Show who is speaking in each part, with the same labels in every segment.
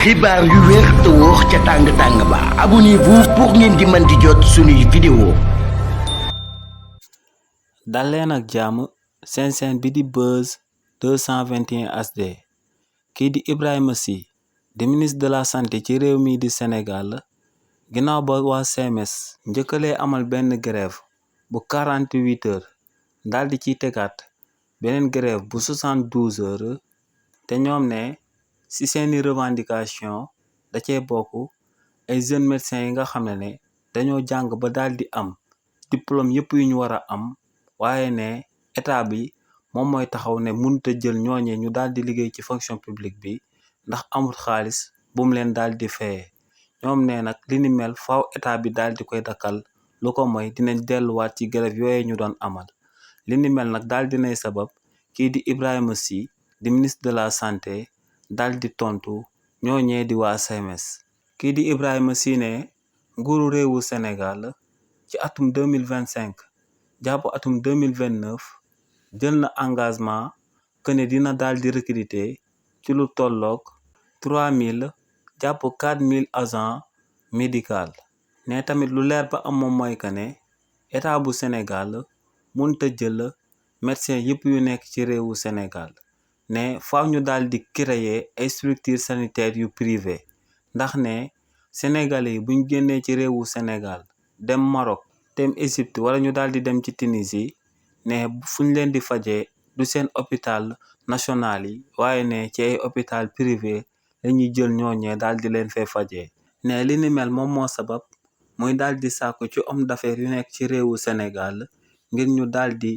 Speaker 1: xibaar yu wér te wóor ca tàng-tàng ba abonnez-vous pour ngeen di mën di jot suñuy vidéo.
Speaker 2: dal leen ak jàmm seen chaîne bi di Buzz 221 HD. kii di Ibrahima Sy di ministre de la santé ci réew mi di Sénégal ginnaaw ba waa CMS njëkkalee amal benn grève bu 48 heures daal di ciy tegaat beneen grève bu 72 heures te ñoom ne ci seeni revendication da cee bokk ay jeunes médecins yi nga xam ne dañoo jàng ba daal di am diplôme yëpp yu ñu war a am waaye ne état bi moom mooy taxaw ne mënut a jël ñooñee ñu daal di liggéey ci fonction publique bi ndax amul xaalis bu mu leen daal di fayee ñoom ne nag li ni mel faaw état bi daal di koy dakkal lu ko mooy dinañ delluwaat ci grève yooyu ñu doon amal li ni mel nag daal dinay sabab kii di Ibrahima Sy di ministre de la santé daal di tontu ñooñee di waa CMS. kii di Ibrahima Sy ne nguuru réewu Sénégal ci atum 2025 jàpp atum 2029 jël na engagement que ne dina daal di recruter ci lu tolloog 3000 jàpp 4000 agents médicaux ne tamit lu leer ba am moom mooy que ne état bu Sénégal mënut a jël médecin yëpp yu nekk ci réewu Sénégal ne faaw ñu daal di créer ay structures sanitaires yu privé ndax ne sénégalais yi buñ génnee ci réewu Sénégal dem Maroc dem Égypte wala ñu daal di dem ci Tunisie ne fuñ leen di fajee du seen hôpital national yi waaye ne ci ay hôpital privé lañuy jël ñooñee daal di leen fay fajee ne li ni mel moom moo sabab muy daal di sàkku ci homme d'affaires yu nekk ci réewu Sénégal ngir ñu daal di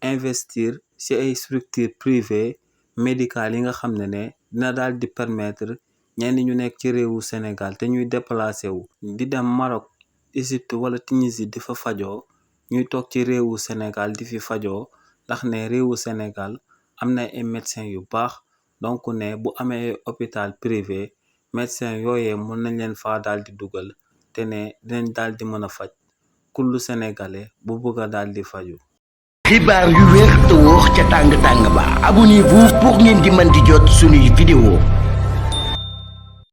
Speaker 2: investir ci ay structures privées médicales yi nga xam ne dina daal di permettre ñenn ñu nekk ci réewu Sénégal te ñuy déplacé wu di dem Maroc Égypte wala Tunisie di fa fajoo ñuy toog ci réewu Sénégal di fi fajoo ndax ne réewu Sénégal am na ay médecins yu baax donc ne bu amee hôpital privé médecins yooyee mën nañ leen faa daal di dugal te ne dinañ daal di mën a faj kullu sénégalais bu bëgg a daal di faju
Speaker 1: xibaar yu wér te wóor ca tàng-tàng ba abonnez-vous pour ngeen di mën di jot suñuy vidéo.